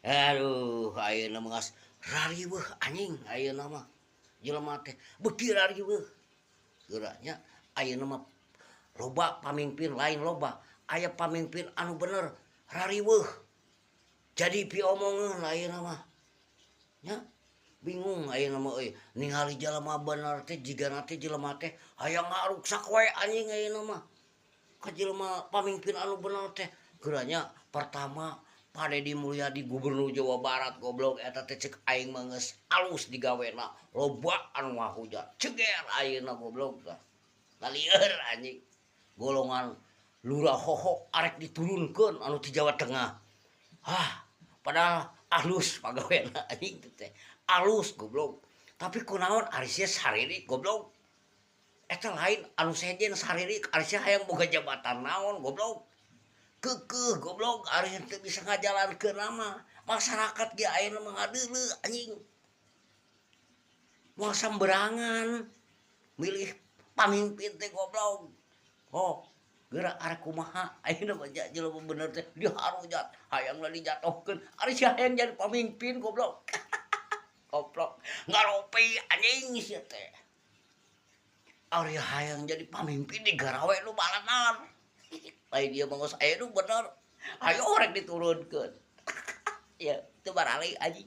Aduh, ayeuna mah geus rariweuh anjing ayeuna mah. Jelema teh beuki rariweuh. Geura nya ayeuna mah loba pamimpin lain loba, aya pamimpin anu bener rariweuh. Jadi piomongeun ayeuna mah. Nya bingung ayeuna mah euy, ningali jelema bener teh jigana teh jelema teh hayang ngaruksak we anjing ayeuna mah. Ka jelema pamimpin anu bener teh geura nya pertama Pak Dedi Mulyadi Gubernur Jawa Barat goblok eta teh cek aing mah geus alus digawena loba anu ngahujat ceger ayeuna goblok tah. Lalieur anjing. Golongan Lurah Hoho arek diturunkeun anu ti Jawa Tengah. Hah, padahal alus pagawena anjing teh. Alus goblok. Tapi kunaon ari sia saririk goblok. Eta lain anu sejen saririk ari sia hayang boga jabatan naon goblok. Keukeuh goblok ari teu bisa ngajalankeun mah. Masyarakat ge ayeuna mah ngadeuleu anjing. Moal samberangan milih pamimpin teh goblok. Oh, geura arek kumaha ayeuna mah jelema bener teh diharujat hayangna dijatohkeun ari sia hayang jadi pamimpin goblok. Goblok ngaropi anjing sia teh. Ari hayang jadi pamimpin digarawe nu balanar. Lain dia mah geus aya nu bener. Hayo rek diturunkeun. Ya, teu barali anjing.